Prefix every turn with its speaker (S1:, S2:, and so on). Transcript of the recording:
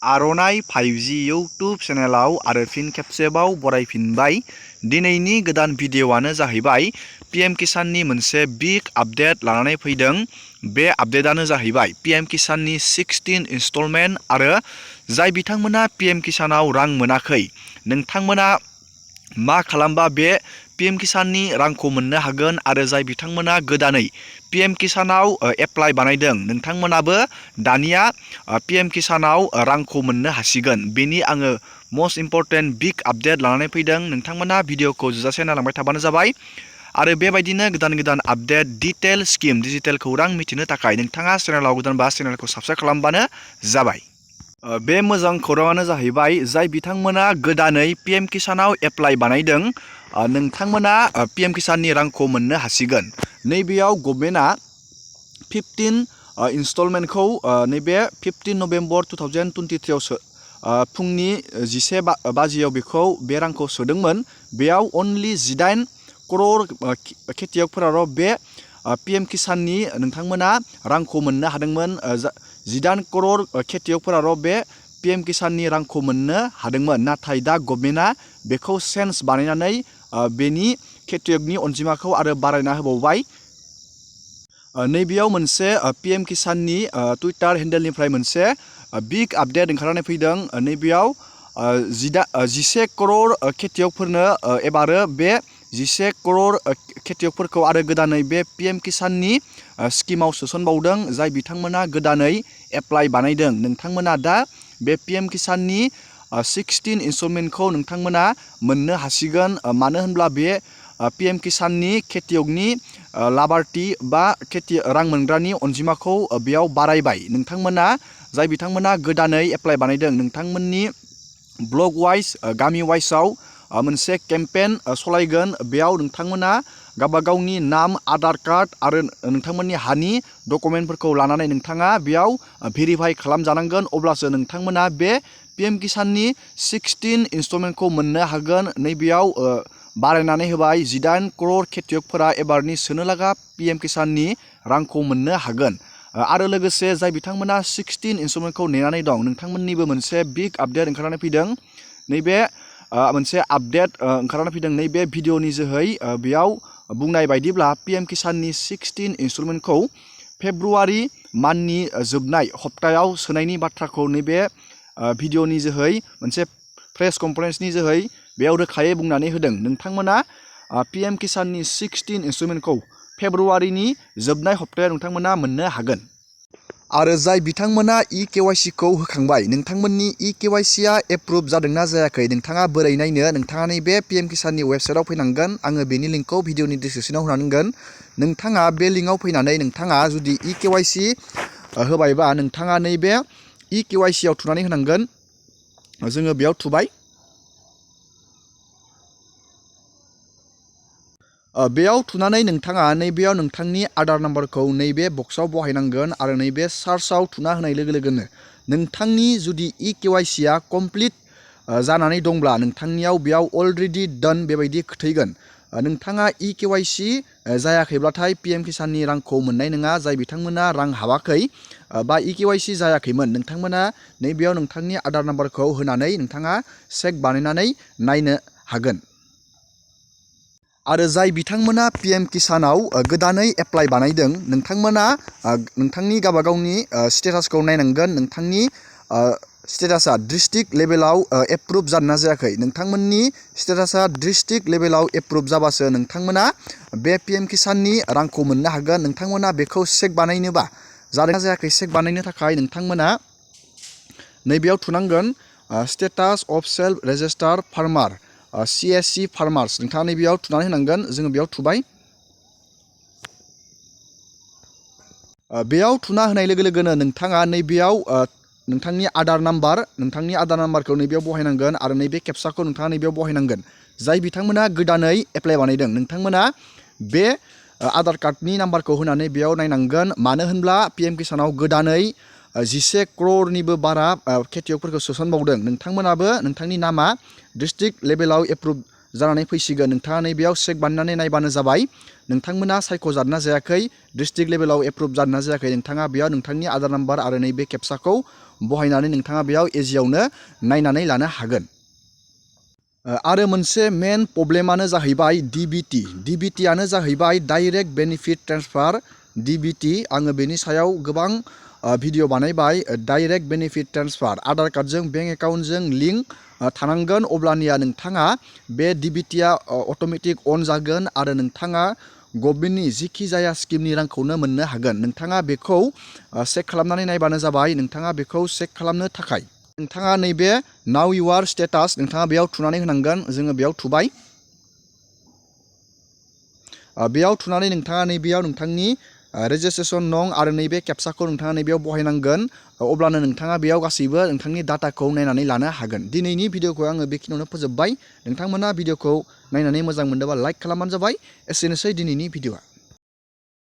S1: आर'नाइ 5G YouTube चेनेलाव आरो फिन खेबसेबाव बरायफिनबाय। दिनैनि गोदान भिडिअ'आनो जाहैबाय PM किसाननि मोनसे बिग आपडेट लानानै फैदों। बे आपडेटआनो जाहैबाय PM किसाननि 16 इनस्टलमेन्ट आरो जाय बिथांमोना PM किसानाव रां मोनाखै, नोंथांमोना मा खालामबा बे PM किसाननि रांखौ मोननो हागोन आरो जाय बिथांमोना गोदानै PM किसानाव एप्लाइ बानायदों, नोंथांमोनाबो दानिया PM किसानाव रांखौ मोननो हासिगोन। बेनि आङो मस्ट इम्परटेन्ट बिग आपडेट लानानै फैदों। नोंथांमोना भिडिअ'खौ जोजासे नायलांबाय थाबानो जाबाय आरो बेबायदिनो गोदान गोदान आपडेट डिटेल स्किम डिजिटेल खौरां मिथिनो थाखाय नोंथाङा चेनेलाव गोदानबा चेनेलखौ साबस्क्राइब खालामबानो जाबाय। बे मोजां खौराङानो जाहैबाय जाय बिथांमोना गोदानै PM किसानाव एप्लाइ बानायदों, नोंथांमोना PM किसाननि रांखौ मोननो हासिगोन। नैबेयाव गभर्नमेन्टआ 15 इनस्टलमेन्टखौ नैबे 15 नभेम्बर 2023 फुंनि 11 बाजियाव बे रांखौ सोदोंमोन। बेयाव अनलि 18 करोड़ खेतियकफोराल' बे PM किसाननि नोंथांमोना रांखौ मोननो हादोंमोन। 18 करोड़ खेतियकफोराल' बे PM किसाननि रांखौ मोननो हादोंमोन। नाथाय दा गभर्नमेन्टआ बेखौ सेन्स बानायनानै बेनि खेतियकनि अनजिमाखौ आरो बारायना होबावबाय। नैबेयाव मोनसे PM किसाननि टुइटार हेन्डेलनिफ्राय मोनसे बिग आपडेट ओंखारनानै फैदों। नैबेयाव 11 करोड़ खेतियकफोरनो एबारो बे 11 करोड़ खेतियकफोरखौ आरो गोदानै बे PM किसाननि स्किमाव सोसनबावदों। जाय बिथांमोना गोदानै एप्लाइ बानायदों, नोंथांमोना दा बे PM किसाननि 16 इनस्टलमेन्टखौ नोंथांमोना मोननो हासिगोन। मानो होनब्ला बे PM किसाननि खेतियकनि लाभार्थी बा रां मोनग्रानि अनजिमाखौ बेयाव बारायबाय। नोंथांमोना जाय बिथांमोना गोदानै एप्लाइ बानायदों, नोंथांमोननि ब्लक वाइज गामि वाइजआव मोनसे केम्पेन सलायगोन। बेयाव नोंथांमोना गावबा गावनि नाम, आधार कार्ड आरो नोंथांमोननि हानि डकुमेन्टफोरखौ लानानै नोंथाङा बेयाव भेरिफाइ खालामजानांगोन। अब्लासो नोंथांमोना बे PM किसाननि 16 इनस्टलमेन्टखौ मोननो हागोन। नैबेयाव बारायनानै होबाय 18 करोड़ खेतियकफोरा एबारनि सोनो लागा PM किसाननि रांखौ मोननो हागोन। आरो लोगोसे जाय बिथांमोना 16 इनस्टलमेन्टखौ नेनानै दं, नोंथांमोननिबो मोनसे बिग आपडेट ओंखारनानै फैदों। नैबे मोनसे आपडेट ओंखारनानै फैदों नैबे भिडिअनि जोहै। बेयाव बुंनाय बायदिब्ला PM किसाननि 16 इनस्टलमेन्टखौ फेब्रुवारि मान्थनि जोबनाय हप्तायाव सोनायनि बाथ्राखौ नैबे भिडिअनि जोहै मोनसे प्रेस कनफारेन्सनि जोहै बेयाव रोखायै बुंनानै होदों। नोंथांमोना PM किसाननि 16 इनस्टलमेन्टखौ फेब्रुवारिनि जोबनाय हप्तायाव नोंथांमोना मोननो हागोन। आरो जाय बिथांमोना eKYC खौ होखांबाय, नोंथांमोननि eKYC आ एप्रुभ जादोंना जायाखै नोंथाङा बोरै नायनो? नोंथाङा नैबे PM किसाननि वेबसाइटआव फैनांगोन। आङो बेनि लिंकखौ भिडिअनि डिसक्रिपसनाव होनांगोन। नोंथाङा बे लिंकआव फैनानै नोंथाङा जुदि eKYC होबायबा नोंथाङा नैबे eKYC आव थुनानै होनांगोन। जोङो बेयाव थुबाय। बेयाव थुनानै नोंथाङा नैबेयाव नोंथांनि आधार नाम्बारखौ नैबे बक्सआव बहायनांगोन आरो नैबे सार्चआव थुना होनाय लोगो लोगोनो नोंथांनि जुदि eKYC आ कमप्लिट जानानै दंब्ला नोंथांनियाव बेयाव अलरेडि डान बेबायदि खोथैगोन। नोंथाङा eKYC जायाखैब्लाथाय PM किसाननि रांखौ मोननाय नङा। जाय बिथांमोना रां हाबाखै बा eKYC जायाखैमोन, नोंथांमोना नैबेयाव नोंथांनि आधार नाम्बारखौ होनानै नोंथाङा चेक बानायनानै नायनो हागोन। आरो जाय बिथांमोना PM किसानाव गोदानै एप्लाइ बानायदों, नोंथांमोना नोंथांनि गावबा गावनि स्टेटासखौ नायनांगोन। नोंथांनि स्टेटासा डिस्ट्रिक्ट लेभेलाव एप्रुभ जादोंना जायाखै। नोंथांमोननि स्टेटासा डिस्ट्रिक्ट लेभेलाव एप्रुभ जाबासो नोंथांमोना बे PM किसाननि रांखौ मोननो हागोन। नोंथांमोना बेखौ चेक बानायनोबा जादोंना जायाखै चेक बानायनो थाखाय नोंथांमोना नैबेयाव थुनांगोन status of self registered farmer CSC farmers. नोंथाङा नैबेयाव थुनानै होनांगोन। जोङो बेयाव थुबाय। बेयाव थुना होनाय लोगो लोगोनो नोंथाङा नैबेयाव नोंथांनि आधार नाम्बारखौ नैबेयाव बहायनांगोन आरो नैबे केपसाखौ नोंथाङा नैबेयाव बहायनांगोन। जाय बिथांमोना गोदानै एप्लाइ बानायदों, नोंथांमोना बे आधार कार्डनि नाम्बारखौ होनानै बेयाव नायनांगोन। मानो होनब्ला PM किसानाव गोदानै 11 करोड़निबो बारा खेतियकफोरखौ सोसनबावदों। नोंथांमोनाबो नोंथांनि नामा डिस्ट्रिक्ट लेभेलाव एप्रुभ जानानै फैसिगोन नोंथाङा नैबेयाव चेक बानायनानै नायबानो जाबाय नोंथांमोना सायख'जादोंना जायाखै डिस्ट्रिक्ट लेभेलाव एप्रुभ जादोंना जायाखै नोंथाङा बेयाव नोंथांनि आधार नाम्बार आरो नैबे केपसाखौ बहायनानै नोंथाङा बेयाव इजियावनो नायनानै लानो हागोन। आरो मोनसे मेन प्रब्लेमानो जाहैबाय DBT आनो जाहैबाय डाइरेक्ट बेनिफिट ट्रेन्सफार DBT आङो बेनि सायाव गोबां भिडिअ बानायबाय। डाइरेक्ट बेनिफिट ट्रेन्सफार आधार कार्डजों बेंक एकाउन्टजों लिंक थानांगोन अब्लानिया नोंथाङा बे DBTआ अट'मेटिक अन जागोन आरो नोंथाङा गभर्नमेन्टनि जिखि जाया स्किमनि रांखौनो मोननो हागोन। नोंथाङा बेखौ चेक खालामनानै नायबानो जाबाय। नोंथाङा बेखौ चेक खालामनो थाखाय नोंथाङा नैबे नाउ इउआर स्टेटास नोंथाङा बेयाव थुनानै होनांगोन। जोङो बेयाव थुबाय। बेयाव थुनानै नोंथाङा नैबेयाव नोंथांनि रेजिस्ट्रेसन नं आरो नैबे केपसाखौ नोंथाङा नैबेयाव बहायनांगोन। अब्लानो नोंथाङा बेयाव गासैबो नोंथांनि डाटाखौ नायनानै लानो हागोन। दिनैनि भिडिअखौ आङो बेखिनियावनो फोजोबबाय। नोंथांमोना भिडिअखौ नायनानै मोजां मोनदोंबा लाइक खालामबानो जाबाय। एसेनोसै दिनैनि भिडिअआ।